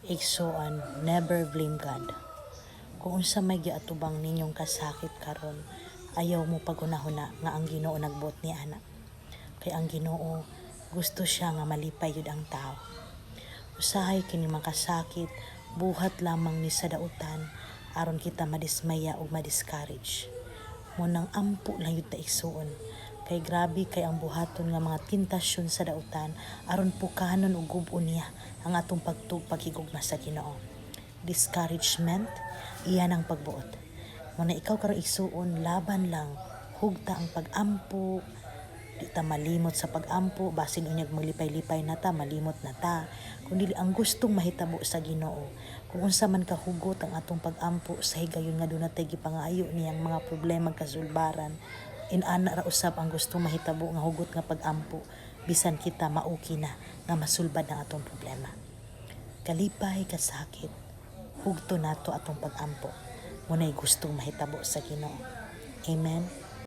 Igsoon, never blame God. Kung unsa may giatubang ninyong kasakit karon, ayaw mo paghunahuna nga ang Ginoo nagbuot ni ana. Kay ang Ginoo, gusto siya nga malipay yun ang tao. Usahay kini makasakit, buhat lamang ni sa dautan aron kita madismaya ug ma-discourage. Mao nang ampo lang yun ta, igsuon. Kay grabe kay ang buhaton nga mga tentasyon sa dautan aron pukanon ug gub-on niya ang atong pagtug paghigugma sa Ginoo. Discouragement, iyan ang pagbuot. Mao na ikaw karon, igsuon, laban lang, hugta ang pag-ampo, di ta malimot sa pag-ampo, basin unyag maglipay-lipay na ta, malimot na ta. Kung dili ang gustong mahitabo sa Ginoo, kung unsa man kahugot ang atong pag-ampo sa higayon nga duna tay gipangayo niyang mga problema kasulbaran, inana ra usab ang gustong mahitabo nga hugot nga pag-ampo bisan kita mauki na nga masulbad ang atong problema. Kalipay, kasakit, hugto nato atong pag-ampo. Mao nay gustong mahitabo sa Ginoo. Amen.